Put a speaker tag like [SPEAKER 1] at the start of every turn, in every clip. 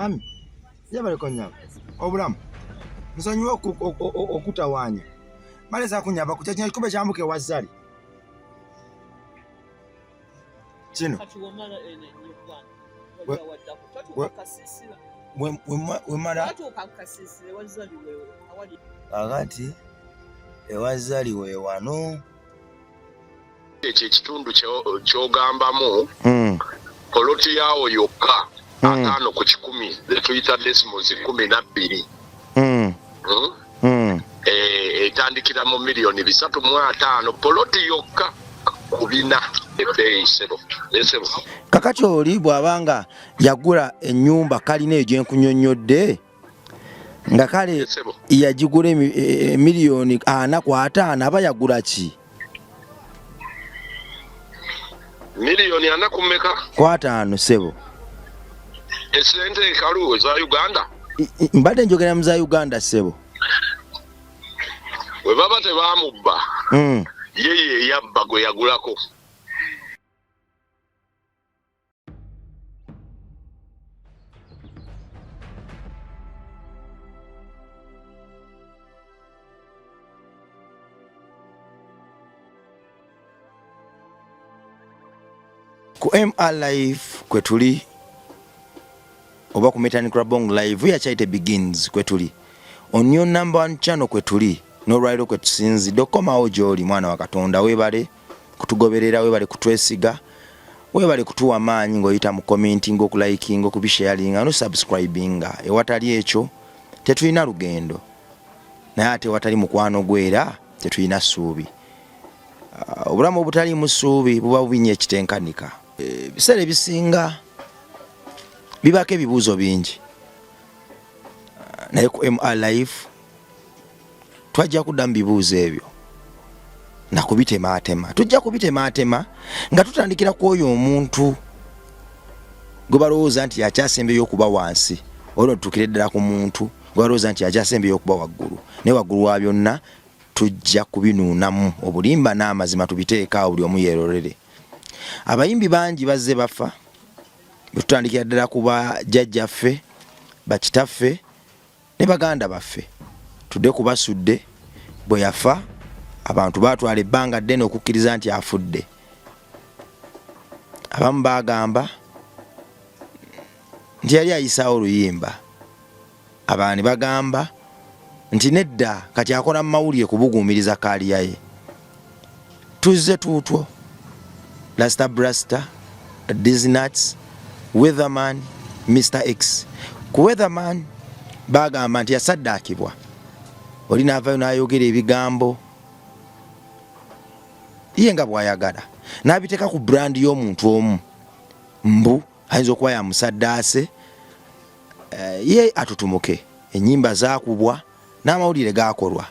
[SPEAKER 1] Mami, yabaleko nyabo. Obulamu. Nsonyiwa okutawaanya. Maleza kunyaba ku kyekino ekikube kyambuka ewa Zari. Kino. Wemala kakati ewa Zari we wano.
[SPEAKER 2] Ekyo ekitundu kyogambamu poloti yaawo yokka 50 zetuyita decimals 12 etandikira mu miliyoni 350 poloti yokka ku 4 ebbeeyi sebo esebo.
[SPEAKER 1] Kakati oli bw'abanga yagula ennyumba kalina eyo gyenkunyonnyodde nga kale yagigula miliyoni 4 ku 50, aba yagula ki?
[SPEAKER 2] Miliyoni 4 ku mmeka?
[SPEAKER 1] Ku 50, ssebo.
[SPEAKER 2] Esente enkalu eza Uganda?
[SPEAKER 1] Mbadde njogera mu za Uganda, ssebo.
[SPEAKER 2] Bwe baba tebamubba, ye ye yabba gwe yagulako.
[SPEAKER 1] Ku MR Live kwe tuli oba ku Metani Krabong Live ya Charity Begins kwe tuli, on your number one channel kwe tuli n'olwaliro kwe tusinzidde okukomawo gy'oli. Mwana wa Katonda, weebale kutugoberera, weebale kutwesiga, weebale kutuwa maanyi ng'oyita mu commenting, okulikinga, okubisharinga nosubscribinga. Ewatali ekyo tetulina lugendo, naye ate ewatali mukwano gwera tetulina ssuubi. Obulamu obutaliimu ssuubi buba bubi nnyo ekitenkanika. Ebiseera ebisinga bibaako ebibuuzo bingi, naye ku MR Live twajja kudda mu bibuuzo ebyo nakubitemaatema. Tujja kubitemaatema nga tutandikira ku oyo omuntu gwe balowooza nti yakyasembyeyo okuba wansi, olwo tutuukire ddala ku muntu gwe balowooza nti yakyasembyeyo okuba waggulu. Naye waggulu wa byonna tujja kubinuunamu obulimba n'amazima, tubiteeka awo buli omu yeerolere. Abayimbi bangi bazze bafa, bwe tutandikira ddala ku bajjajjaffe, bakitaffe ne baganda baffe, tudde ku Basudde. Bwe yafa abantu baatwala ebbanga ddene okukkiriza nti afudde. Abamu baagamba nti yali ayisaawo oluyimba, abalala ne bagamba nti nedda, kati akola mu mawulire kubuguumiriza career ye. Tuzze tuutwo Rasta Brasta, Disnuts, Weatherman, Mr X. Ku Weatherman bagamba nti yasaddaakibwa, oli n'avayo n'ayogera ebigambo ye nga bw'ayagala n'abiteeka ku brand y'omuntu omu, mbu ayinza okuba yamusaddaase ye atutumuke. Ennyimba zaakubwa n'amawulire gaakolwa.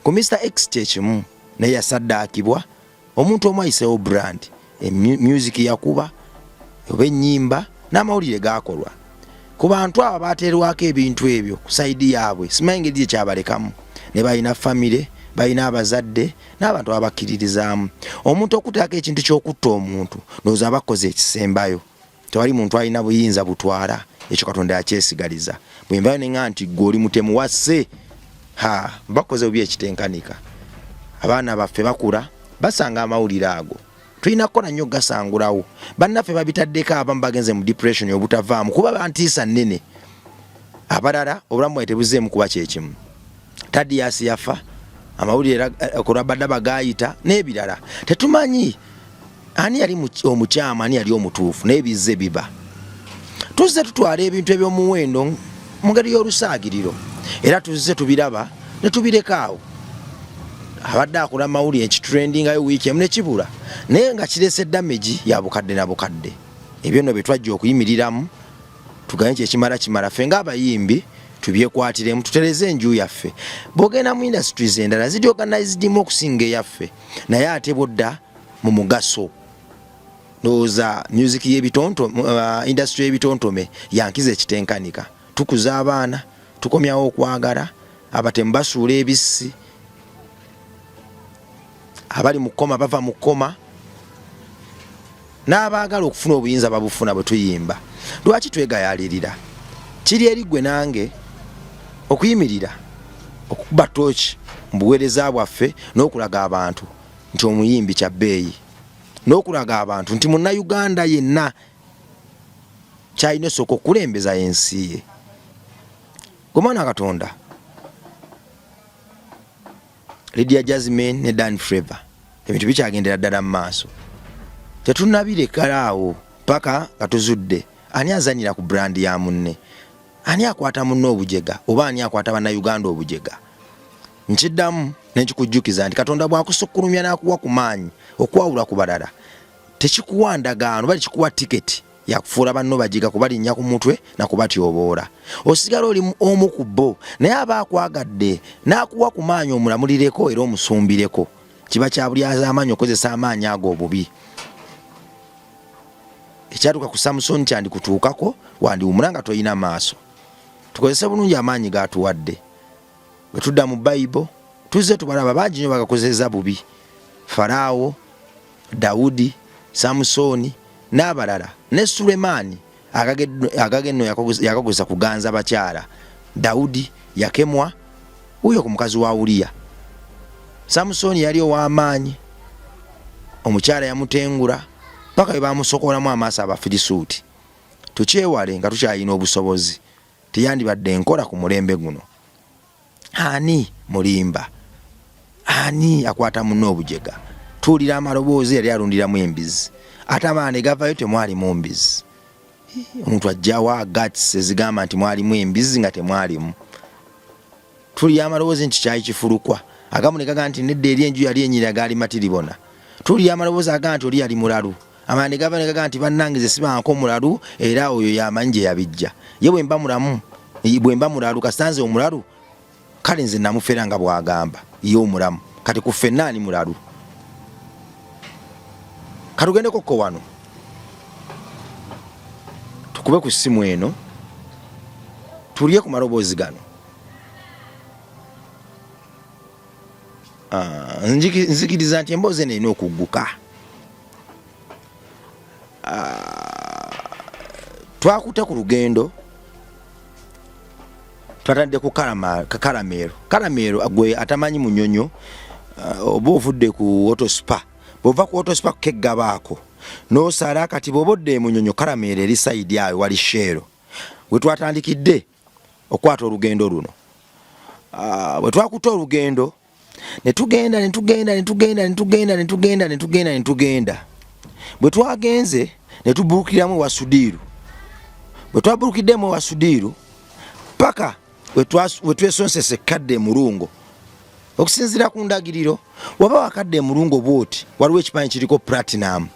[SPEAKER 1] Ku Mr X kyekimu, naye yasaddaakibwa omuntu omu ayiseewo brand, music yakuba oba ennyimba n'amawulire gaakolwa. Ku bantu abo bateerwako ebintu ebyo ku side yaabwe, simanyi ngeri gye kyabalekamu, ne balina famire, balina abazadde n'abantu ababakkiririzaamu. Omuntu okuteekako ekintu ky'okutta omuntu, ndowooza aba akoze ekisembayo. Tewali muntu alina buyinza butwala ekyo, Katonda yakyesigaliza. Bwenvayo neŋa nti gwe oli mutemu wasse, ha, bakoze bubi ekitenkanika. Abaana baffe bakula basanga amawulire ago, tulina kukola nnyo gasangulawo. Bannaffe babitaddeko, abamu bagenze mu depression obutavaamu kuba bantiisa nnene, abalala obulamu bwae tebuzeemu kuba kyekimu. Tadias yafa, amawulire ku Rabadaba gayita n'ebirala. Tetumanyi ani yali omukyamu, ani yali omutuufu, naye bizze biba. Tuzze tutwala ebintu eby'omuwendo mu ngeri y'olusaagiriro, era tuzze tubiraba ne tubireka awo. Abadde akola mawulire ekitrendingayo wiiki emu nekibula, naye nga kirese damage ya bukadde na bukadde. Ebyo nno bye twajja okuyimiriramu tugambe nti ekimala kimala. Ffe ng'abayimbi tubyekwatiremu, tutereze enju yaffe. Bw'ogenda mu industries endala ziri organized mu okusinga eyaffe, naye ate bwodda mu mugaso, ndowooza music y'ebitonto, industry y'ebitontome yankiza ekitenkanika. Tukuza abaana, tukomyawo okwagala, abatemu basuula ebissi, abali mu koma bava mu koma, n'abaagala okufuna obuyinza babufuna bwe tuyimba. Lwaki twegayalirira? Kiri eri ggwe nange okuyimirira okukuba tooki mu buweereza bwaffe n'okulaga abantu nti omuyimbi kya bbeeyi n'okulaga abantu nti munnayuganda yenna kyalina osooka okukulembeza ensi ye. Gwe mwana wa Katonda, Lydia Jazmine ne Dan Flavour ebintu bikyagendera ddala mu maaso, tetunnabirekera awo paka nga tuzudde ani azannyira ku brand ya munne, ani akwata munne obujega oba ani akwata bannayuganda obujega. Nkiddamu ne nkikujjukiza nti Katonda bw'akusukkulumya n'akuwa ku maanyi okwawula ku balala, tekikuwa ndagaano oba tekikuwa tiketi yakufuula banno bajiga kubalinnya ku mutwe na kubatyoboola. Osigala oli omu ku bo, naye aba akwagadde n'akuwa ku maanyi omulamulireko era omusumbireko. Kiba kya bulyazaamaanyi okukozesa amaanyi ago obubi. Ekyatuuka ku Samusoni kyandikutuukako, wandiwumula nga tolina maaso. Tukozese bulungi amaanyi g'atuwadde. Bwe tudda mu Bayibo, tuzze tubalaba bangi nnyo bagakozesezza bubi. Faraawo, Dawudi, Samusooni, n'abalala. Ne Sulemaani agage nno yakakozesa kuganza bakyala. Dawudi yakemwa wuuyo ku mukazi wa Uliya. Samusooni yali ow'amaanyi, omukyala yamutengula paka bwe baamusokolamu amaaso Abafirisuuti. Tukyewale nga tukyalina obusobozi. Teyandibadde nkola ku mulembe guno. Ani mulimba? Ani akwata munne obujega? Tuwulira amaloboozi yali alundiramu embizi, ate abaana ne gavayo temwalimu mbizi. Omuntu ajjawa guts ezigamba nti mwalimu embizi nga temwalimu? Tuwulira amaloboozi nti kyali kifulukwa, agamu ne gagamba nti nedda eri enju yali enyirira gaali matiribona. Tuwulira amaloboozi agamba nti oli yali mulalu, amala ne gava ne gagamba nti bannange nze sibanko mulalu era oyo yamanyi gye yabijja. Ye bwe mba mulamu, bwe mba mulalu kasita nze omulalu, kale nze namufera nga bw'agamba ye omulamu. Kati ku ffenna ani mulalu? Katugendeko ko wano tukube ku ssimu eno tulye ku maloboozi gano. Nzikiriza nti emboozi eno erina okugguka. Twakutte ku lugendo, twatandidde ku Kalameero. Kalameero gwe atamanyi Munyonyo, oba ovudde ku Auto Spa, bw'ova ku Auto Spa kukeggabaako n'osala kati bw'oba odda e Munyonyo, Kalameero eri sayidi awo wali Shell we twatandikidde okukwata olugendo luno. Bwe twakutte olugendo ne tugenda ne tugenda ne tugenda ne tugenda ne tugenda ne tugenda ne tugenda, bwe twagenze ne tubuukiramu ewa Sudiiru. Bwe twabuukiddemu ewa Sudiiru paka we twesonsesa ekkadde e Mulungo. Okusinziira ku ndagiriro, waba wakadde e Mulungo bw'oti waliwo ekifaananyi kiriko Platinum,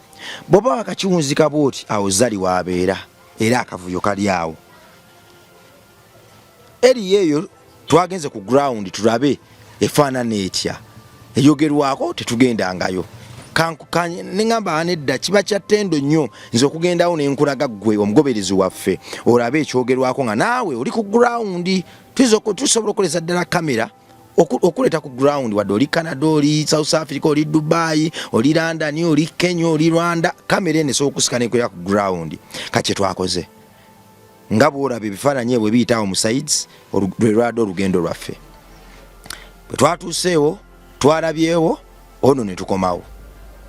[SPEAKER 1] bw'oba wakakiwunzika bw'oti awo Zari w'abeera era akavuyo kali awo. Eriyo eyo twagenze ku ground tulabe efaanana etya, eyogerwako tetugendangayo. Neŋŋamba nedda, kiba kya ttendo nnyo nze okugendawo ne nkulaga ggwe omugoberezi waffe olabe ekyogerwako nga naawe oli ku ground. Tusobola okukolesa ddala kamera okuleeta ku ground, wadde oli Canada, oli South Africa, oli Dubai, oli London, oli Kenya, oli Rwanda, kamera eno esobola okusika nekwera ku ground. Kati kye twakoze nga bw'olaba ebifaananyi ebyo biyita awo mu sides, lwe lwadde olugendo lwaffe. Bwe twatuuseewo twalabyewo ono ne tukomawo.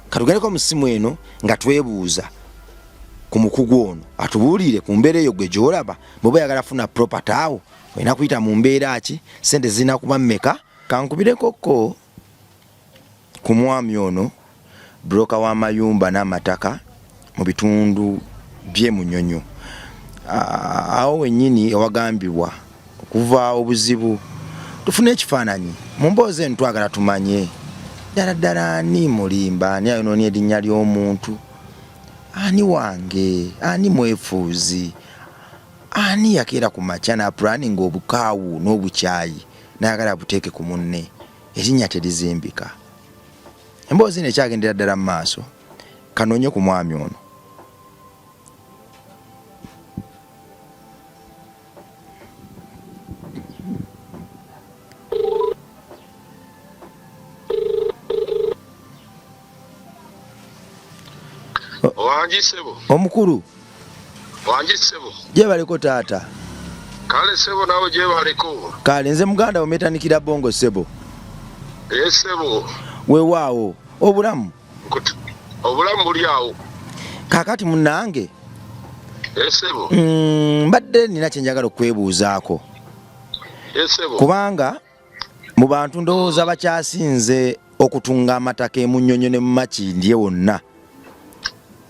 [SPEAKER 1] Katugendeko mu ssimu eno nga twebuuza ku mukugu ono atubuulire ku mbeera eyo gwe gy'olaba. Bw'oba oyagala funa property awo olina kuyita mu mbeera ki, ssente zirina kuba mmeka? Kankubireko ko ku mwami ono broka w'amayumba n'amataka mu bitundu by'e Munyonyo, awo wennyini ewagambibwa okuva obuzibu. Tufune ekifaananyi mu mboozi eno, twagala tumanye ddala ddala ani mulimba, ani ayonoonye erinnya ly'omuntu, ani wange, ani mwefuuzi, ani yakeera ku makya n'apulaninga obukaawu n'obukyayi n'ayagala abuteeke ku munne. Erinnya terizimbika. Emboozi eno ekyagendera ddala mu maaso. Kanoonye ku mwami ono.
[SPEAKER 2] Wangi ssebo.
[SPEAKER 1] Omukulu.
[SPEAKER 2] Wangi ssebo.
[SPEAKER 1] Gyebaleko taata.
[SPEAKER 2] Kale sebo, nawe gyebaleko.
[SPEAKER 1] Kale nze muganda wo metanikira bongo sebo.
[SPEAKER 2] Ee sebo.
[SPEAKER 1] Weewaawo, obulamu?
[SPEAKER 2] Obulamu buli awo.
[SPEAKER 1] Kaakati munnange.
[SPEAKER 2] Ee sebo.
[SPEAKER 1] Mbadde nina kye njagala okwebuuzaako.
[SPEAKER 2] Ee sebo.
[SPEAKER 1] Kubanga mu bantu ndowooza bakyasinze okutunga amataka emunyonyo ne mu Makindye wonna,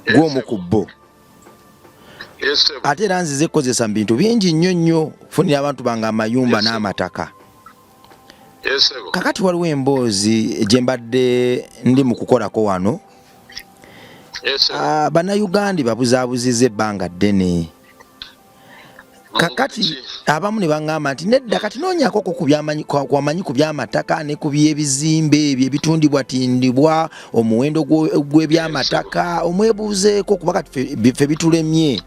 [SPEAKER 1] gw'omu ku bo. Ate era nzize kukozesa mu bintu bingi nnyo nnyo okufunira abantu bange amayumba n'amataka. Kakati waliwo emboozi gye mbadde ndi mu kukolako wano. Bannayuganda babuzaabuziza ebbanga ddene. Kakati abamu ne baŋŋamba nti nedda, kati noonyako ko kwamanyi ku by'amataka ne ku by'ebizimbe ebyo ebitundibwa tindibwa, omuwendo gw'ebyamataka omwebuuzeeko, kuba kati ffe bitulemye.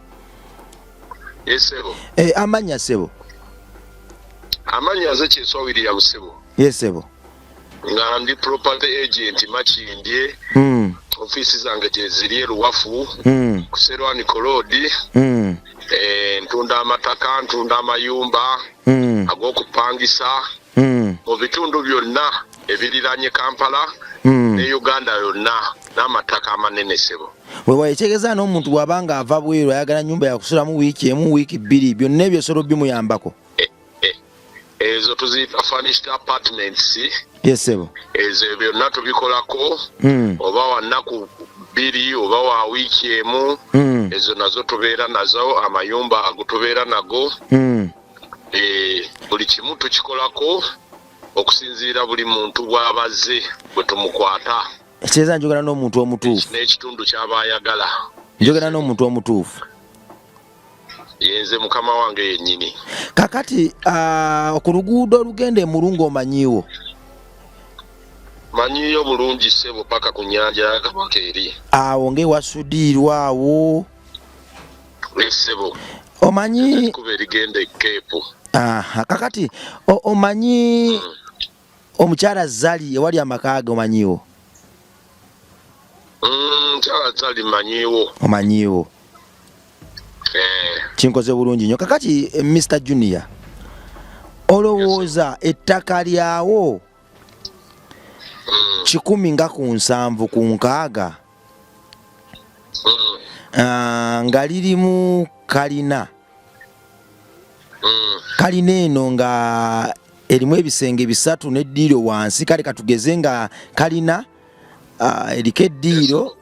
[SPEAKER 1] Amannya ssebo?
[SPEAKER 2] Amannya nze Kyeswa William ssebo.
[SPEAKER 1] Ye ssebo.
[SPEAKER 2] Nga ndi property agent Makindye. Ofiisi zange gyeziri eruwafu ku Serwaniko Road. Ntunda amataka, ntunda amayumba ag'okupangisa mu bitundu byonna ebiriranye Kampala ne Uganda yonna, n'amataka amanene ssebo.
[SPEAKER 1] Wewa ekitegeeza n'omuntu bw'aba nga ava bweru ayagala nyumba yakusulamu wiiki emu, wiiki 2, byonna ebyo osobola bimuyambako?
[SPEAKER 2] Ezo tuziyita furnished apartments.
[SPEAKER 1] Yes ssebo.
[SPEAKER 2] Ezo byonna tubikolako. Oba wa nnaku 2 oba wa wiiki emu. Ezo nazo tubeera nazo, amayumba ago tubeera nago. Buli kimu tukikolako okusinziira buli muntu bw'abazze bwe tumukwata.
[SPEAKER 1] Ekitegeeza njogera n'omuntu omutuufu.
[SPEAKER 2] N'ekitundu ky'aba ayagala.
[SPEAKER 1] Njogera n'omuntu omutuufu.
[SPEAKER 2] Yenze mukama wange yennyini.
[SPEAKER 1] Kakati ku luguudo olugenda e Mulungu omanyiiwo?
[SPEAKER 2] Manyiiyo bulungi ssebo, paka ku nnyanja ya Kabaka eri.
[SPEAKER 1] Awo ng'ewa Sudiirwa awo.
[SPEAKER 2] Ssebo.
[SPEAKER 1] Omanyi
[SPEAKER 2] ekkubo erigenda e Cape.
[SPEAKER 1] Aha, kakati omanyi omukyala Zali ewali amaka ge omanyiiwo?
[SPEAKER 2] Mukyala Zali manyiiwo.
[SPEAKER 1] Omanyiiwo. Kinkoze bulungi nnyo. Kakati Mr Junior, olowooza ettaka lyawo 170 ku 60 nga lirimu kalina, kalina eno nga erimu ebisenge 3 n'eddiiro wansi, kale katugeze nga kalina eriko eddiiro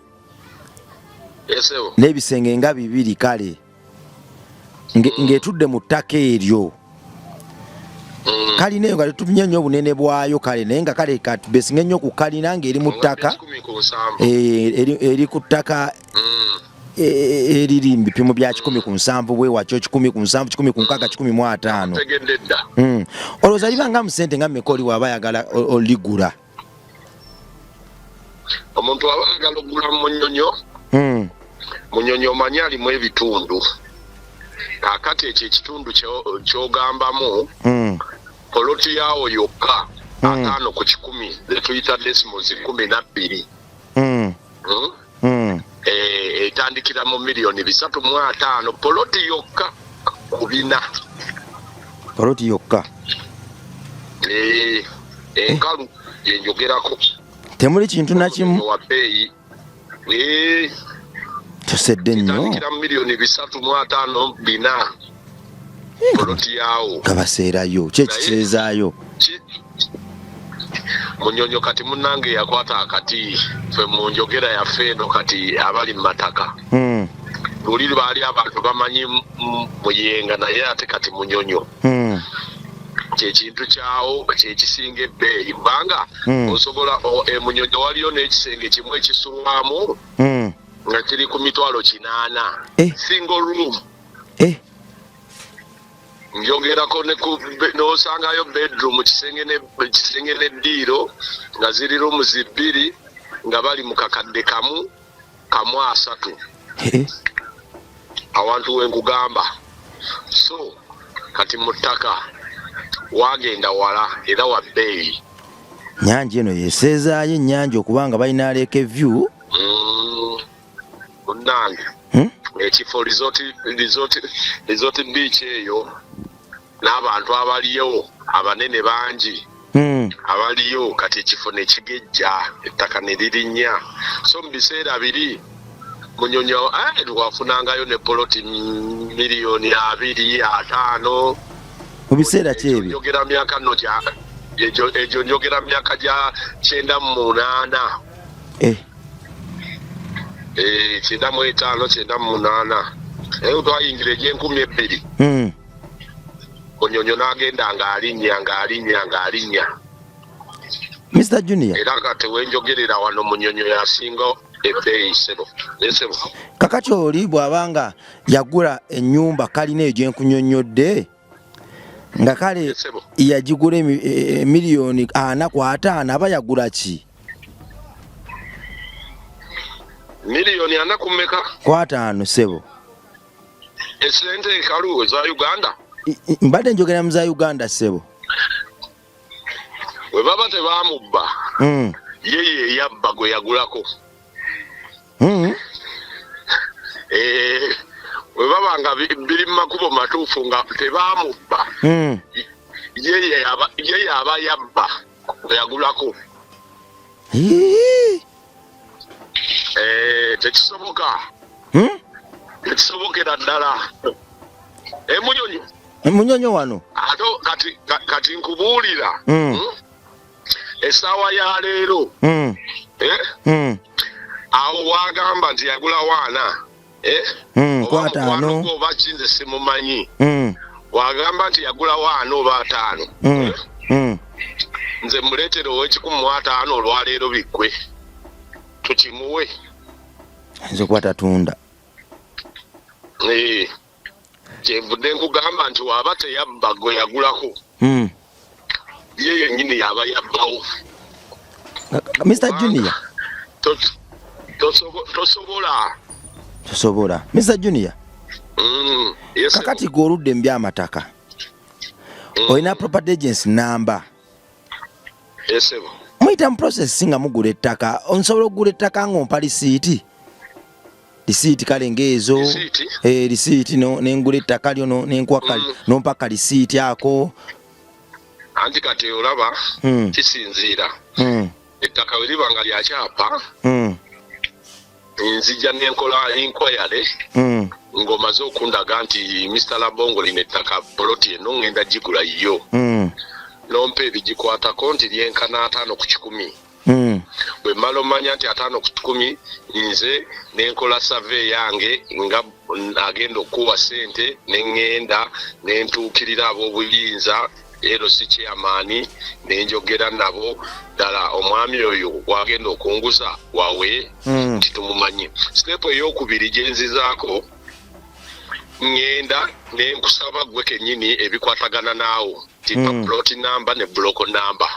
[SPEAKER 1] n'ebisenge nga 2, kale ng'etudde mu ttaka eryo, kalina eyo nga tetumye nnyo obunene bwayo, kale naye nga kale katubesinge nnyo ku kalina ng'eri mu ttaka, eri ku ttaka eriri mu bipimo bya 170 bwewakyo, 170, 160, 150. Olowooza libanga mu ssente nga mmeka oli waba ayagala oligula?
[SPEAKER 2] Omuntu aba ayagala okugula Munyonyo, Munyonyo omanyi alimu ebitundu. Kaakati ekyo ekitundu kyogambamu, poloti yaawo yokka 50 ku 100, zetuyita decimals 12, etandikira mu miliyoni 350, poloti yokka ku 4.
[SPEAKER 1] Poloti yokka?
[SPEAKER 2] Enkalu yenjogerako.
[SPEAKER 1] Temuli kintu nakimu?
[SPEAKER 2] Wa bbeeyi.
[SPEAKER 1] Tosedde nnyo.
[SPEAKER 2] Etandikira mu miliyoni 350, 4, poloti yaawo.
[SPEAKER 1] Nga baseerayo ki ekiseezaayo?
[SPEAKER 2] Munyonyo kati munnange yakwata akati, ffe mu njogera yaffe eno kati abali mu mataka, luli baali abantu bamanyi Muyenga, naye ate kati Munyonyo kyekintu kyawo kyekisinga ebbeeyi, kubanga osobola emunyonyo waliyo n'ekisenge kimu ekisulwamu nga kiri ku 800,000, single room. Njogerako n'osangayo bedroom, kisenge n'eddiiro, nga ziri rooms 2, nga bali mu kakadde kamu kamu asatu. Awantu wenkugamba. So kati mu ttaka wagenda wala era wa bbeeyi.
[SPEAKER 1] Nyanja eno yeseezaayo ennyanja okubanga balina lake view.
[SPEAKER 2] Munnange, ekifo resort beach eyo. N'abantu abaliyo abanene bangi abaliyo kati, ekifo ne kigejja, ettaka ne lirinnya. So mu biseera biri Munyonyo wafunangayo ne poloti 25 miliyoni.
[SPEAKER 1] Mu biseera ki ebyo?
[SPEAKER 2] Njogera myaka nno gya egyo, njogera myaka gya 98. 95, 98, naye twayingira egy'enkumi 20. Munyonyo n'agenda ng'alinnya, ng'alinnya, ng'alinnya.
[SPEAKER 1] Mr Junior.
[SPEAKER 2] Era nga tewenjogerera wano, Munyonyo yasinga ebbeeyi, sebo, nesebo.
[SPEAKER 1] Kakati oli bw'abanga yagula ennyumba kalina eyo gyenkunyonnyodde nga kale
[SPEAKER 2] Esebo.
[SPEAKER 1] yagigula 45 miliyoni, aba yagula ki?
[SPEAKER 2] 40 miliyoni ku mmeka?
[SPEAKER 1] Ku 50, ssebo.
[SPEAKER 2] Esente enkalu eza Uganda?
[SPEAKER 1] Mbadde njogera mu za Uganda, ssebo.
[SPEAKER 2] Bwe baba tebamubba, ye yeyabba gwe yagulako. Bwe baba nga biri mu makubo matuufu nga tebamubba, ye yaba yabba gwe yagulako.
[SPEAKER 1] Hii.
[SPEAKER 2] Tekisoboka. Tekisobokera ddala, emunyonyo.
[SPEAKER 1] Munyonyo wano.
[SPEAKER 2] Ate kati kati nkubuulira, Essaawa ya leero, eh? Awo wagamba nti yagula waana, eh? Oba
[SPEAKER 1] Ku 50.
[SPEAKER 2] Mukwano gwo oba kinze simumanyi. Wagamba nti yagula waana oba 50, eh? Nze muleetera ow'150 olwaleero, biggwe, tukimuwe.
[SPEAKER 1] Ayinza okuba tatunda.
[SPEAKER 2] Kyenvudde nkugamba nti waaba teyabba gwe yagulako, ye yennyini yaba yabbawo.
[SPEAKER 1] Mr Junior.
[SPEAKER 2] Tosobola.
[SPEAKER 1] Tosobola, Mr Junior.
[SPEAKER 2] Yes.
[SPEAKER 1] Kakati gwe oludde mu byamataka, olina property agency namba?
[SPEAKER 2] Esebo.
[SPEAKER 1] Muyita mu process nga mugula ettaka. Nsobola okugula ettaka ng'ompa lisiiti, lisiiti kale ng'ezo?
[SPEAKER 2] Lisiiti?
[SPEAKER 1] Lisiiti no, nengula ettaka lyo nenkuwa kali, nompa kalisiiti ako.
[SPEAKER 2] Anti kati olaba, kisinziira. Ettaka we liba nga lyakyapa, nzija nenkola inquiry ng'omaze okundaga nti Mr Labongo, lino ettaka poloti eno ngenda gigula yo, nompa ebigikwatako nti lyenkana 50%. Bwe mmala omanya nti 50%, nze nenkola survey yange nga agenda okuwa ssente, neŋŋenda nentuukirira ab'obuyinza, LC chairman, nenjogera nabo ddala omwami oyo wagenda okunguza wawe, nti tumumanyi. Step eyokubiri gyenzizaako, ŋŋenda nenkusaba gwe kennyini ebikwatagana naawo, ti plot number ne block number.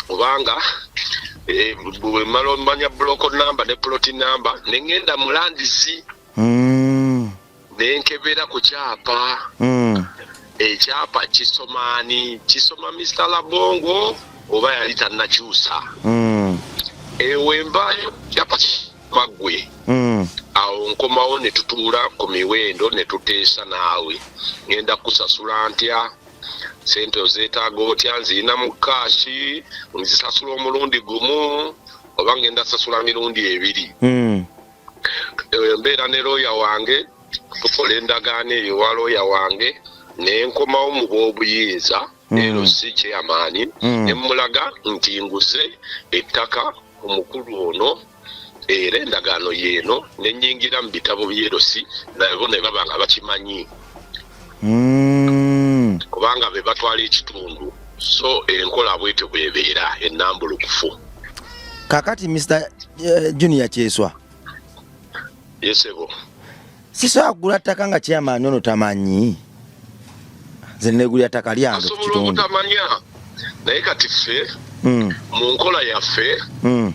[SPEAKER 2] Kubanga bwe mmala omanya block number ne plot number, neŋŋenda mu lands, nenkebera ku kyapa. Ekyapa kisomaani? Kisoma Mr Labongo oba yali tannakyusa? Ewe mbaayo kyapa kimaggwe. Awo nkomawo ne tutuula ku miwendo ne tuteesa naawe: ngenda kusasula ntya, sente ozeetaaga otya, nzirina mu cash, nzisasula omulundi gumu oba ngenda sasula mirundi ebiri? Mbeera ne looya wange, tukola endagaano eyo wa looya wange, nenkomawo mu bw'obuyinza, LC chairman, ne mulaga nti nguze ettaka omukulu ono era endagaano yeeno, nenyingira mu bitabo by'e LC nabo ne baba nga bakimanyi, kubanga be batwala ekitundu. So enkola bwetyo bwebeera ennambulukufu.
[SPEAKER 1] Kakati Mr Junior Kyeswa.
[SPEAKER 2] Yesebo.
[SPEAKER 1] Sisobola kugula ttaka nga chairman ono tamanyi. Nze negulira ttaka lyange ku
[SPEAKER 2] Asobola
[SPEAKER 1] kitundu.
[SPEAKER 2] obutamanya, naye kati ffe mu nkola yaffe, mu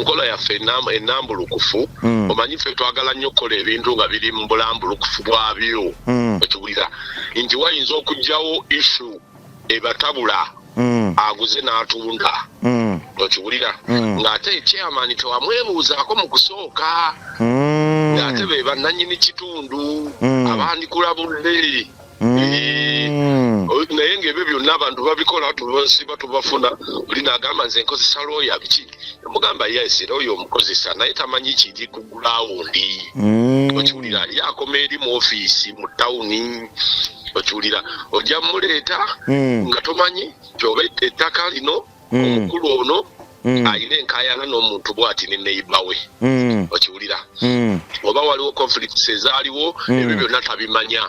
[SPEAKER 2] nkola yaffe ennambulukufu, omanyi ffe twagala nnyo okukola ebintu nga biri mu bulambulukufu bwabyo. Okiwulira nti wayinza okugjawo issue ebatabula, aguze n'atunda. Okiwulira? Ng'ate chairman tewamwebuuzaako mu kusooka. Ng'ate be bannannyini kitundu abandikulabudde. Naye ng'ebyo byonna abantu babikola, tubasiba tubafuna. Oli n'agamba, "Nze nkozesa looya." Biki? Mugamba, "Yes, looya omukozesa, naye tamanyi kiri ku ground." Okiwulira? Ye akoma eri mu ofiisi mu tawuni. Okiwulira? Ojja muleeta nga tomanyi nti oba ettaka lino omukulu ono alina enkayana n'omuntu bw'ati ne neighbour we. Okiwulira? Oba waliwo conflicts ezaaliwo. Ebyo byonna tabimanya.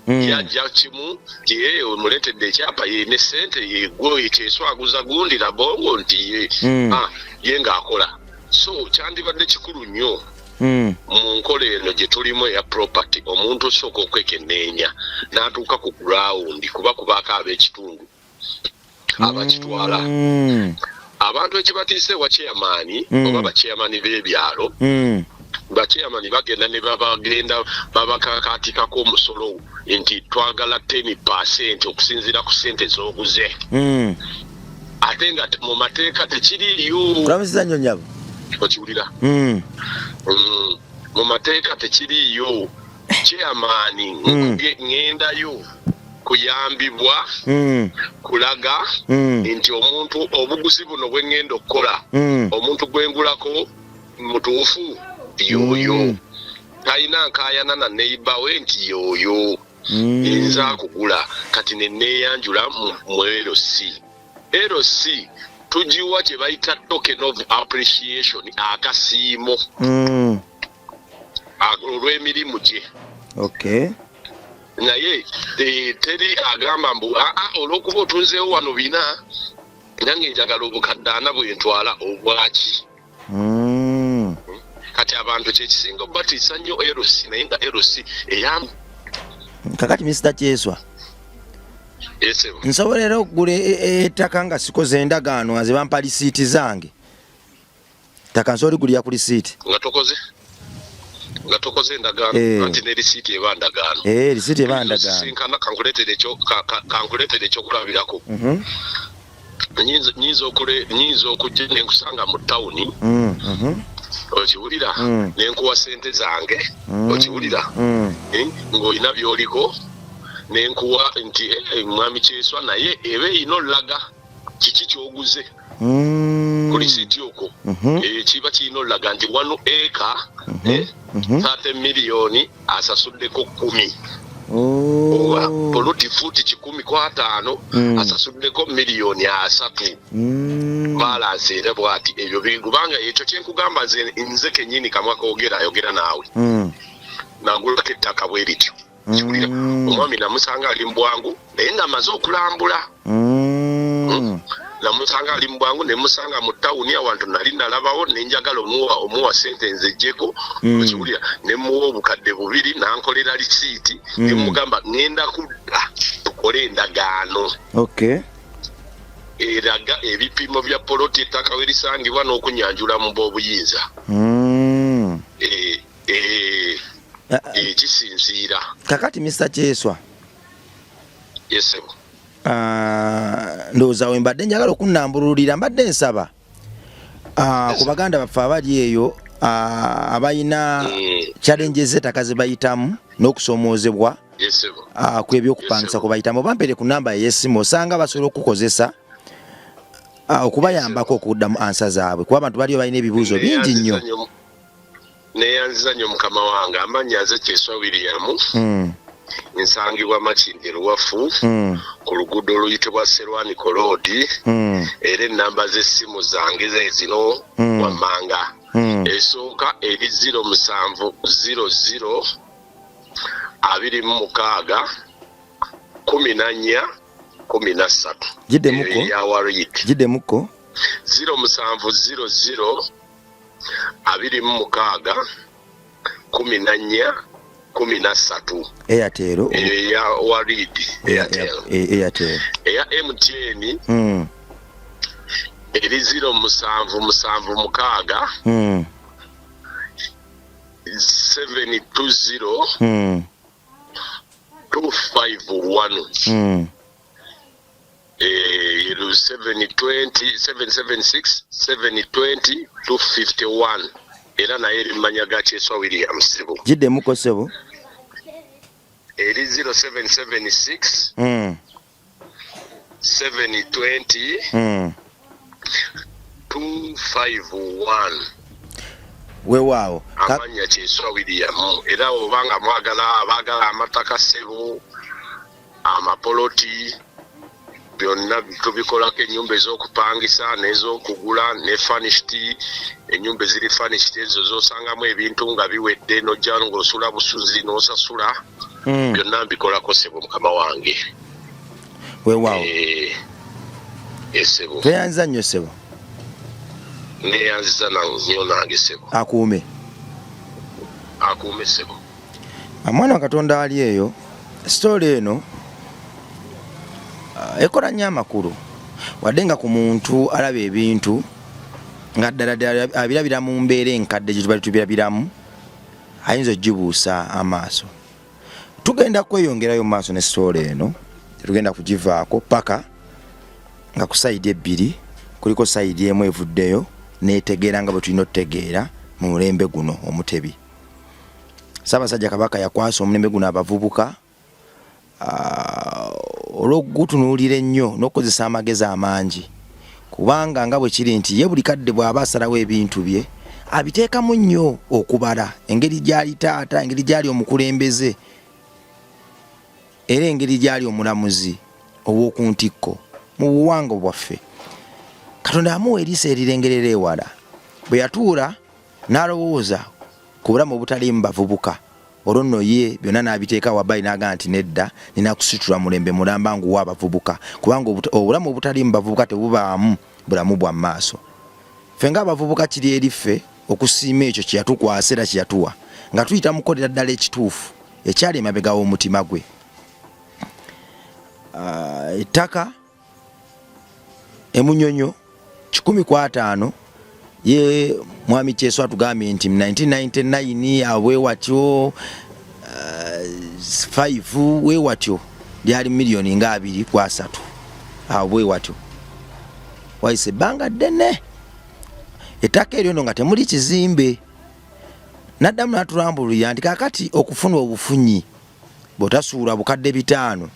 [SPEAKER 2] Yajja kimu nti, "Eh, omuleetedde ekyapa ye ne sente yegwe kyeswaguza gundi Rabongo nti ye." Ah, ye ng'akola. So kyandibadde kikulu nnyo mu nkola eno gye tulimu eya property, omuntu osooka okwekenneenya n'atuuka ku ground, kuba kubaako ab'ekitundu abakitwala. Abantu ekibatiisa ewa chairman oba bachairman b'ebyalo, bachairman bagenda ne babagenda babakakatikako omusolo nti twagala 10% okusinziira ku sente z'oguze, ate nga mu mateeka tekiriiyo.
[SPEAKER 1] Kulamusiza nnyo, nnyabo.
[SPEAKER 2] Okiwulira? Mu mateeka tekiriiyo. Chairman ŋŋendayo kuyambibwa kulaga nti omuntu obuguzi buno bwe ŋŋenda okukola, omuntu gwengulako mutuufu yoyo, talina nkaayana na neighbour we nti yoyo nze akugula. Kati neneeyanjula mu LC. LC tugiwa kye bayita token of appreciation, akasiimo olw'emirimu gye. Naye teri agamba mbu, "Aa, olw'okuba otunzeewo wano bina, nange njagala obukadde ana bwentwala obwaki." Kati abantu kyekisinga obatiisa nnyo LC, naye nga LC eyamba.
[SPEAKER 1] Kakati Mr Kyeswa,
[SPEAKER 2] Esebo.
[SPEAKER 1] nsobola era okugula ettaka nga sikoze endagaano, nga ze bampa lisiiti zange? Ttaka nsobola ligulira ku lisiiti?
[SPEAKER 2] Nga tokoze endagaano?
[SPEAKER 1] Eh.
[SPEAKER 2] Anti ne risiiti eba ndagaano.
[SPEAKER 1] Eh, lisiiti eba ndagaano.
[SPEAKER 2] Sisinkana, kankuleetere ekyokulabirako. Nyinza okujja nenkusanga mu tawuni. Okiwulira? Nenkuwa sente zange. Okiwulira? Eh, ng'olina by'oliko, nenkuwa nti, "Eh, mwami Kyeswa," naye eba erina olulaga kiki kyoguze ku lisiiti okwo. Eh, kiba kirina olulaga nti wano eka 30 miliyoni asasuddeko 10, oba poloti fuuti 150 asasuddeko miliyoni 30, balance era bwati. Ebyo kubanga ekyo kyenkugamba, nze kenyini kamwa koogera ayogera naawe, nagulako ettaka bwe lityo. Kiwulira? Omwami namusanga ali mu bwangu, naye nga amaze okulambula. Namusanga ali mu bwangu, nemusanga mu tawuni awantu nali nalabawo, nenjagala omuwa sente nzejjeko. Okiwulira? Nemuwa obukadde 2, nankolera lisiiti. Nemugamba, "Ŋŋenda kudda tukole endagaano eraga ebipimo bya poloti, ettaka we lisangibwa, n'okunyanjula mu b'obuyinza." Eh, eh,
[SPEAKER 1] Ah, ah,
[SPEAKER 2] kisinziira.
[SPEAKER 1] Kakati Mr Kyeswa,
[SPEAKER 2] Yes, ssebo.
[SPEAKER 1] Ah, ndowooza we mbadde njagala okunnambululira, mbadde nsaba ku baganda baffe abali eyo, abalina challenges z'ettaka ze bayitamu n'okusoomoozebwa
[SPEAKER 2] Yes, ssebo.
[SPEAKER 1] Ku ebyokupangisa kwe bayitamu, bampeere ku namba ey'essimu osanga basobola okukozesa okubayambako okuddamu answer zaabwe, kuba abantu baliyo balina ebibuuzo bingi nnyo.
[SPEAKER 2] Neyanziza nnyo mukama wange. Amannya nze Kyeswa William. Nsangibwa Makindye Luwafu ku luguudo oluyitibwa Serwaniko Road. Era ennamba z'essimu zange ze zino wammanga. Esooka eri 0700 26 14 13.
[SPEAKER 1] Giddemuko.
[SPEAKER 2] Eyo eya Warid.
[SPEAKER 1] Giddemuko.
[SPEAKER 2] 0700 26 14 13.
[SPEAKER 1] Airtel?
[SPEAKER 2] Eyo eya Warid, Airtel.
[SPEAKER 1] Airtel.
[SPEAKER 2] Eya MTN eri 0776 720 251. 720 776 720 251. Era naye eri mumanya ga Kyeswa William Ssebo.
[SPEAKER 1] Giddemuko ssebo.
[SPEAKER 2] Eri 0776 720 251.
[SPEAKER 1] Wewaawo.
[SPEAKER 2] Amannya Kyeswa William. Era oba nga mwagala abaagala amataka ssebo, amapoloti, byonna tubikolako, ennyumba ez'okupangisa n'ez'okugula ne furnished, ennyumba eziri furnished ezo z'osangamu ebintu nga biwedde n'ojja ng'osula busuzi n'osasula. Byonna mbikolako ssebo mukama wange.
[SPEAKER 1] Weewaawo.
[SPEAKER 2] Ssebo.
[SPEAKER 1] Tweyanziza nnyo ssebo.
[SPEAKER 2] Neeyanziza nnyo nange ssebo.
[SPEAKER 1] Akuume.
[SPEAKER 2] Akuume ssebo.
[SPEAKER 1] Mwana wa Katonda ali eyo, story eno ekola nnyo amakulu wadde nga ku muntu alaba ebintu nga ddala ddala abirabira mu mbeera enkadde gye tubali tubirabiramu, ayinza okugibuusa amaaso. Tugenda kweyongerayo mu maaso ne story eno, tetugenda kugivaako paka nga ku sayidi ebbiri kuliko sayidi emu evuddeyo n'etegeera nga bwe tulina okutegeera mu mulembe guno omutebi. Ssaabasajja Kabaka yakwasa omulembe guno abavubuka olw'okugutunuulira ennyo n'okukozesa amagezi amangi, kubanga nga bwe kiri nti ye buli kadde bw'aba asalawo ebintu bye abiteekamu nnyo okubala engeri gy'ali taata, engeri gy'ali omukulembeze, era engeri gy'ali omulamuzi ow'oku ntikko mu buwangwa bwaffe. Katonda yamuwa eriiso erirengerera ewala. Bwe yatuula n'alowooza ku bulamu obutaliimu bavubuka, olwo nno ye byonna n'abiteeka wabbali n'agamba nti nedda, nina kusitula mulembe mulamba nguwa abavubuka, kubanga obulamu obutaliimu bavubuka tebubaamu bulamu bwa maaso. Ffe ng'abavubuka kiri eri ffe okusiima ekyo kye yatukwasa era kye yatuwa nga tuyita mu kukolera ddala ekituufu ekyali emabega w'omutima gwe. Ettaka emunyonyo 150, ye mwami Kyeswa atugambye nti mu 1999 awo bwe watyo, 5 we watyo lyali miliyoni nga 23 awo bwe watyo. Wayise ebbanga ddene ettaka eryo nno nga temuli kizimbe. N'addamu n'atulambululira nti kaakati okufuna obufunyi bw'otasuula bukadde 500,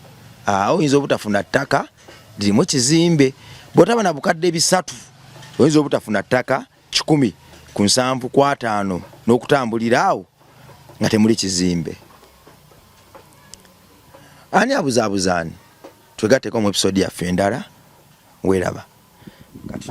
[SPEAKER 1] awo oyinza obutafuna ttaka lirimu kizimbe. Bw'otaba na bukadde 300 oyinza obutafuna ttaka 175 n'okutambulira awo nga temuli kizimbe. Ani abuzaabuza ani? Twegatteko mu episode yaffe endala, weeraba. Kati.